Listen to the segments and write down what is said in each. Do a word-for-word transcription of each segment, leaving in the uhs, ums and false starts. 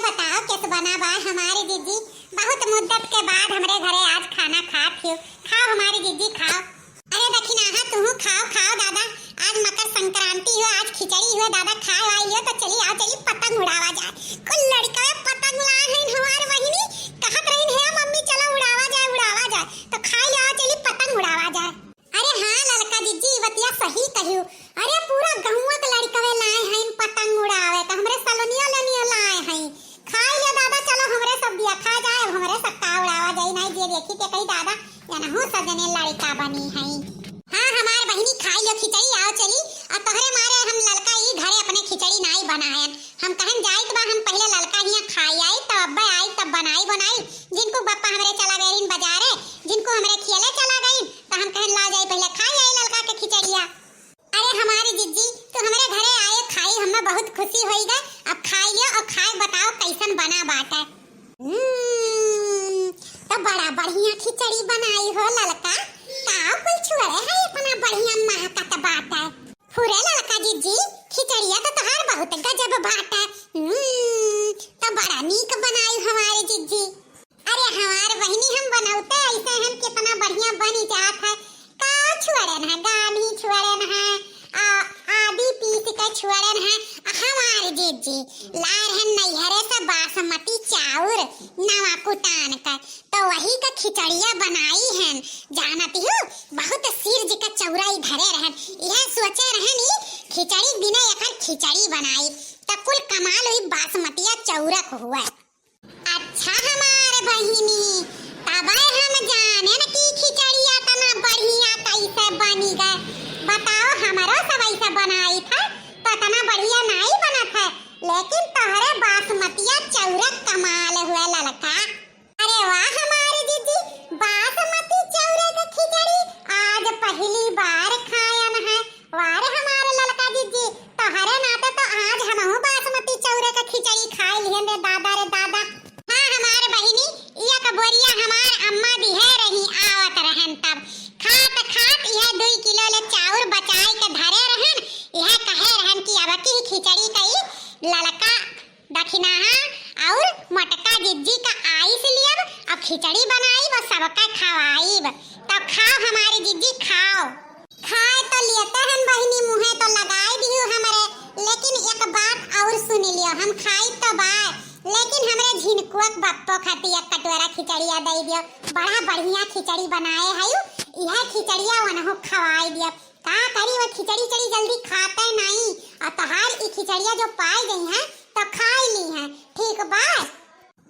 बताओ, कैसे बना बा हमारी जिज्जी? बहुत मुद्दत के बाद हमरे घरे आज खाना खात हियो। खाओ हमारी जिज्जी, खाओ। अरे दखिनाहा, तुहू खाओ, खाओ दादा। आज मकर संक्रांति हो, आज खिचड़ी हो दादा, खाए वाई लियो तो चली आओ, चली पतंग उड़ावा जाए। कुल लड़का पतंग लाए हैं हमार बहिनी, कहत रही है, "मम्मी चलो उड़ावा जाए, उड़ावा जाए।" तो खाए लियो, चली पतंग उड़ावा जाए। अरे हाँ ललका जिज्जी, ई बतिया सही कहियो। अरे पूरा गहुआ के लड़कवे लाए हैं पतंग उड़ावे, तो हमरे सलोनिया लनिया लाए हैं। खाई लियो दादा, चलो हमरे सब दिया खा जाए, अब हमरे सब का उड़ावा जाई, नहीं जे देखी ते कही दादा, एनहू सजने लड़का बनी हैं। हाँ हमार बहिनी, खाई लियो खिचड़ी, आओ चली। आ तोहरे मारे हम ललका ई घरे अपने खिचड़ी नाई बनायन। हम कहन जाइत बा, हम पहिले ललका हियाँ खाई आई, तब अब्बे आई, तब बनाई बनाई। जिनको बप्पा हमरे चला गए रहिन बाजारे, जिनको हमरे खियले चला गई, तो हम कहन ला जाई पहिले खाई आई ललका के खिचड़िया। अरे हमारी जिज्जी, तू हमरे घरे आए खाई, हमें बहुत खुशी होई गए। अब खाई लियो और खाए बताओ कैसन बना बाटे। हम्म, तो बड़ा बढ़िया खिचड़ी बनाई हो ललका। का कुल छुअरे है इतना बढ़िया महकत बाटे? फुरे ललका जिज्जी, खिचड़िया तो तोहार बहुत गजब बाटे। हम्म, तो बड़ा नीक बनाई हमारी जिज्जी। अरे हमार बहिनी, हम बनौते ऐसे हैं, कितना बढ़िया बनी जात है। का छुअरन है, गानी छुअरन है, आ, आदि पीस के छुअरन है। हमार जिज्जी लाए रहन नैहरे से बासमती चाउर नवा कुटान के, तो वही का खिचड़िया बनाई हैं। जानती हो, बहुत सिर जी का चौरा ही धरे रहन, यह सोचे रहन ई खिचड़ी बिना एकर खिचड़ी बनाई, तो कुल कमाल हुई बासमतिया चौरा को हुआ। अच्छा हमार बहिनी, तबे हम जानेन कि खिचड़िया तना बढ़िया कैसे बनी गए। बताओ, हमरो सब ऐसे बनाई थे तो तना बढ़िया नाई बनत है, लेकिन तोहरे बासमतिया चौरा कमाल हुए ललका। अरे वाह हमारे जिज्जी, बासमती चौरा के खिचड़ी आज पहली बार खायन है। वाह रे हमारे ललका जिज्जी, तोहरे नाते तो आज हमहू बासमती चौरा के खिचड़ी खाए लिहन रे दादा, रे दादा। हाँ हमार बहिनी, एक बोरिया हमार अम्मा दिहे रही, आवत रहन तब। खात खात यह दुई किलो ले चाउर बचाए के धरे रहन, यह कहे रहन कि अब की खिचड़ी कई ललका दखिनाहा और मोटका जिज्जी का आइस लियब और खिचड़ी बनाइब और सबका खवाइब। तो खाओ हमारी जिज्जी, खाओ। खाए तो लेते हन बहिनी, मुँहे तो लगाए दियो हमरे, लेकिन एक बात और सुन लियो, हम खाई तो बाय, लेकिन हमरे झिनकुआ के बप्पो खाती एक कटोरा खिचड़िया दे दियो। बड़ा बढ़िया खिचड़ी बनाए है, यह खिचड़िया वनहु खवाए दियो। का करी, वो खिचड़ी चड़ी जल्दी खाते नहीं, और तोहार ई खिचड़िया जो पाए गई है तो खाई ली है, ठीक बा?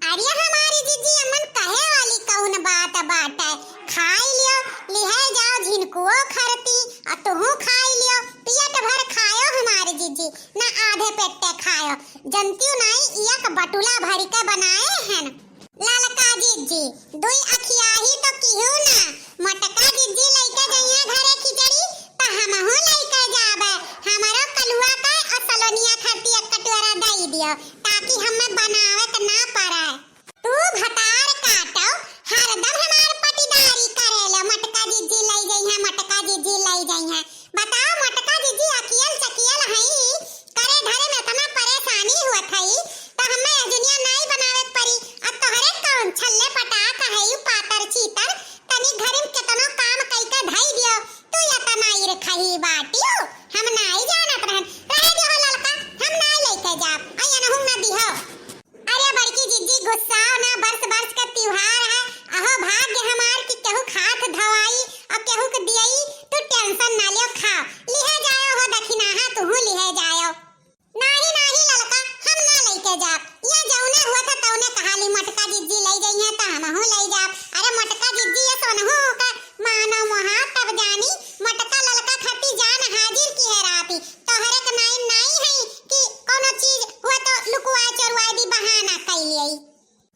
अरे हमारी जिज्जी, अमन कहे वाली कौन बात बाटे? खाई लियो, लिहे जाओ झिनकुओ खरती, और तुहू खाई लियो, पेट भर खायो हमारी जिज्जी, ना आधे पेटे खायो। जनतियो नहीं, एक बटुला भर के बनाए हैं। ललका जिज्जी, दुई अखियाही तो किहू ना, मोटका जिज्जी लइके जइहे घरे खिचड़ी, त हमहू लइके जाबे। हमरो कलुआ का और सलोनिया खाती एक कटोरा दई दियो, ताकि हमें बनावे के ना पड़े। तू भतार काटो, हरदम हमार पटीदारी करेले, मोटका जिज्जी लई जइहे, मोटका जिज्जी लई जइहे। बताओ मोटका जिज्जी अकियल चकियल हई, करे धरे में इतना परेशानी हुअत हई, तो हमें अजुनिया नाई बनावे के पड़ी। अब तोहरे कौन छल्ले पटाक हई, पातर चीतर, तनी घरे में केतनो काम कई के धई दियो, तू इतना ईरखही बाटियो, हम नाई जानत रहन। रहे दियो ललका, हम नाई लइके जाब, आ एनहू ना दिहो। अरे बड़की जिज्जी, गुस्साओ ना, बरस बरस के त्योहार है। अहो भाग्य हमार कि केहू खात धवाई और केहू के दियई, तू tension ना लियो, खाओ, लिहे जाओ हो दखिनाहा, तुहू लिहे जाओ। नाही, नाही ललका, हम ना लइके जाब। ये जौने हुआ था तौने कहाली, मोटका जिज्जी लई जइहे त हमहू लई जाब। अरे मोटका जिज्जी ये सोनहू का मानो मोहा तब जानी, मोटका ललका खाती जान हाजिर की है राती। तोहरे के नाई नाई है कि कोनो चीज हुआ तो लुकुआ चोरुआ दी बहाना कई लियई।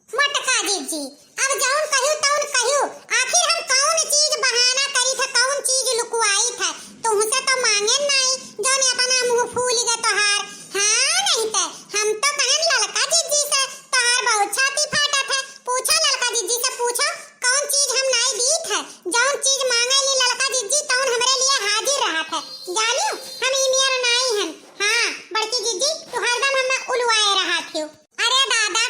मोटका जिज्जी, अब जौन कहियो तौन कहियो, आखिर हम कौन चीज बहाना करी थे, कौन चीज लुकुआई थे? तुहसे तो मांगे नाई, जौन इतना मुंह फूल गए तोहार। हाँ नहीं ते, हम तो कहन ललका जिज्जी से, तोहार बहुत छाती फाटा थे। पूछो ललका जिज्जी से, पूछो कौन चीज हम नाई दी थे। जौन चीज मांगे ली ललका जिज्जी, तौन हमरे लिए हाजिर रहा थे। जानियो, हम ई नियर नाई हन। हाँ, बड़की जिज्जी, तू हरदम हमें उलवाए रहा थियो। अरे दादा,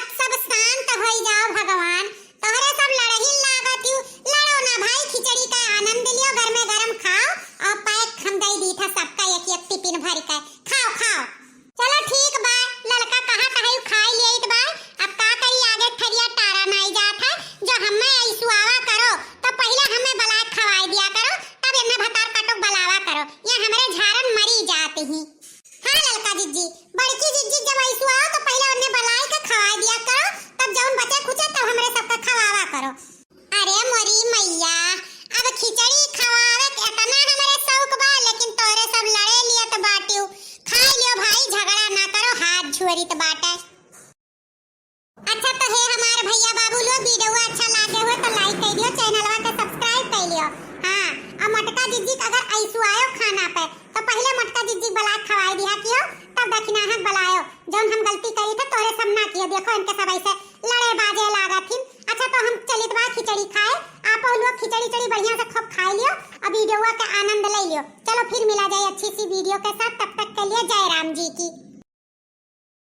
जी, बड़की जिज्जी जब ऐसु आओ तो पहिले उन्हें बलाइ के खवाइ दिया करो, तब जौन बचे खुचे तब हमरे सबका खवावा करो। अरे मोरी मैया, अब खिचड़ी खवावे के एतना हमरे शौक बा, लेकिन तोरे सब लड़े लियत बाटिउ। खाइ लियो भाई, झगड़ा ना करो, हाथ झुअरित बाटे। अच्छा तो हे हमार भैया बाबू लोग, video अच्छा लागे हो तो like कइ दियो, channelवा के subscribe कइ लियो। हाँ, और मोटका जिज्जी के अगर ऐसु आयो खाना पे तो पहिले मोटका जिज्जी बलाइ खवाइ दिया कियो, तब दखिनाहक बलायो। जौन हम गलती करी थे तोरे सब ना कियो, देखो इनके सब ऐसे लड़े बाजे लागत हिन। अच्छा तो हम चलित बा खिचड़ी खाए, आप लोग खिचड़ी चड़ी बढ़िया से खूब खाइ लियो और videoवा के आनंद लइ लियो। चलो फिर मिला जाए अच्छी सी video के साथ, तब तक के लिए जय राम जी की।